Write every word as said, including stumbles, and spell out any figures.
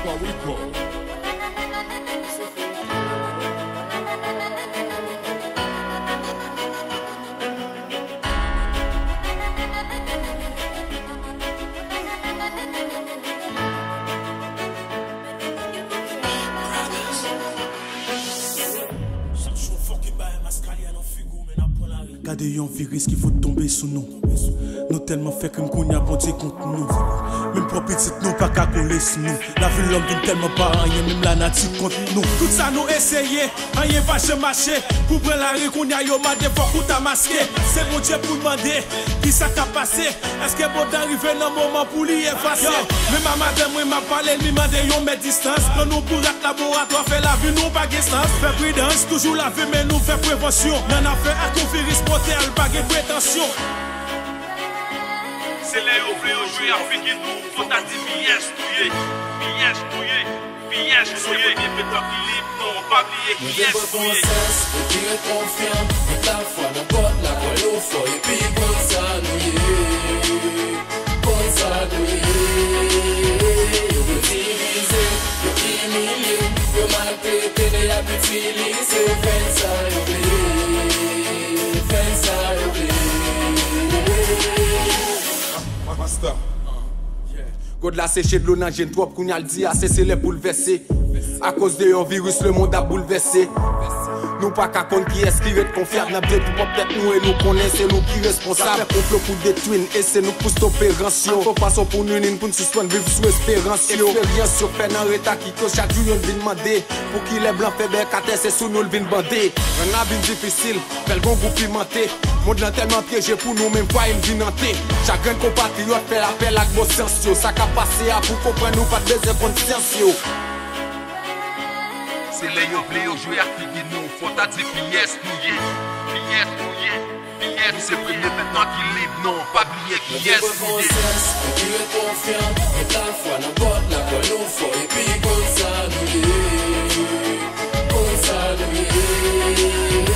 Chak jou fòk e bay maskali a nan figi w, men n ap pran lari. Gade yon viris ki fout tonbe sou nou. Nou tèlman fè krim kounye a Bondye kont nou. Menm pwòp pitit nou pa ka kole sou nou. Lavi lòm vin tèlman pa anyen, menm lanati kont nou. Tout sa nou eseye, anyen pa janm mache. Pou pran lari kounye a yo mande fòk ou ta maske. Se Bondye pou n mande, kisa k ap pase? Èske Bondye rive nan moman pou li efase? Yo, menm a madanm mwen m ap pale, li mande yon mèt distans. Pran nou pou rat laboratwa, fè lavi nou pa gen sans. Fè pridans, toujou lave men nou, fè prevansyon. Nan afè ak yon viris mòtèl, pa gen pretansyon. Se lè yo vle yo jwe ak figi nou, fò ta di kiyès nou ye, kiyès nou ye, kiyès nou ye. Se premye petan ki lib, non, pa bliye kiyès nou ye. Fè konfyans, epi ret konfyan, met lafwa nan God la, kwè nou fò, epi konn sa nou ye, konn sa nou ye. Yo vle divize, yo imilye, yo maltrete, men y ap itilize, fè sa yo vle, fè sa yo vle. Masta. God la seche dlo nan je n twòp, kounye a l di ase, se lè pou l vèse. Akoz de yon viris, lemonn ap boulvèse. Nou pa ka konn kiyès ki ret konfyab, n ap detwi pwòp tèt nou e nou konnen se nou ki responsab. Y ap fè konplo pou detwi n e se nou k pou stope rans yo. Fò fason pou n ini n pou n sispann viv sou esperans yo. Eksperyans yo fè nan reta kite yo, chak jou yonn vin mande. Poukilè blan fè bèk atè, se sou nou l vin bande. Rann la vin difisil, fè l gon gou pimante. Mond lan tèlman pyeje pou nou, menm fwaye n vin ante. Chak grenn konpatriyòt fè apèl ak bon sans yo. Sa k ap pase a pou konprann nou pa t bezwen konn syans yo. Se lè yo vle yo jwe ak figi nou, fò ta di kiyès nou ye, kiyès nou ye, kiyès nou ye. Se premye petan ki lib, non, pa bliye kiyès nou ye. Fè konfyans, epi ret konfyan, met lafwa nan God la, kwè nou fò, epi konn sa nou ye, konn sa nou ye.